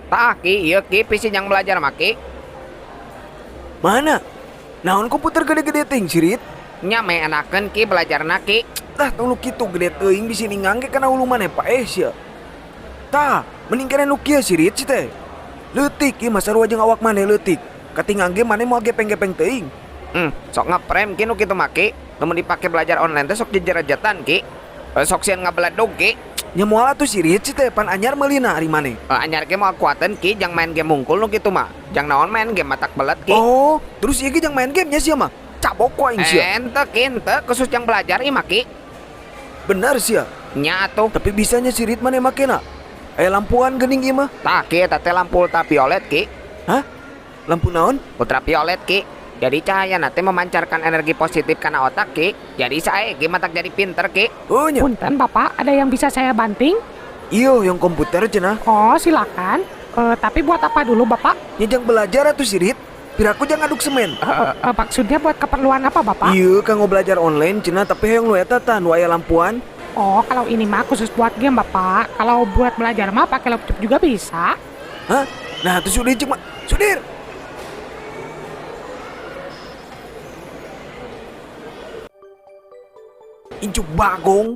Tah, Ki, ieu Ki PC jang belajar mah, Ki. Mana? Naon komputer gede-gede teuing, sirit? Nya meh enakeun, Ki, belajarna, Ki. Tah, tong nu kitu, gede teuing bisi ningang ge kana ulu maneh paeh sia. Tah, mending keneh nu kieu, sirit si teh. Leutik ieu mah, sarua jeung awak maneh leutik. Katingang ge maneh moal gepeng-gepeng teuing. Sok ngeprem, Ki, nu kitu mah, Ki. Lamun dipake belajar online teh sok jejerejetan, Ki. Eh, sok sieun ngabeledug, Ki. Nya moal atuh, sirit si teh, pan anyar meulina ari maneh. Eh, anyar ge moal kuateun, Ki, jang main game hungkul nu kitu mah. Jang naon main game matak belet, Ki. Oh, terus ieu ge jang main game nya sia mah. Cabok ku aing sia. Ente, Ki, ente khusus jang belajar ieu mah, Ki. Bener sia. Nya atuh. Tapi bisanya sirit maneh makena. Aya lampuan geuning ieu mah. Tah, Ki, eta teh lampu ultraviolet, Ki. Hah? Lampu naon? Ultraviolet, Ki. Jadi cahaya teh memancarkan energi positif kana otak, Ki. Jadi sae ge matak jadi pinter, Ki. Oh nya. Punten, Bapak, ada yang bisa saya banting? Iyo, yang komputer cenah. Oh, silakan. Eh, tapi buat apa dulu, Bapak? Nya jang belajar atuh, sirit. Piraku jang ngaduk semen. Eh, eh, maksudnya buat keperluan apa, Bapak? Iya, kanggo belajar online cenah, tapi hayang nu eta tah nu aya lampuan. Oh, kalau ini mah khusus buat game, Bapak. Kalau buat belajar mah pakai laptop juga bisa. Hah? Nah, tuh Sudir cuma Sudir. Incu bagong.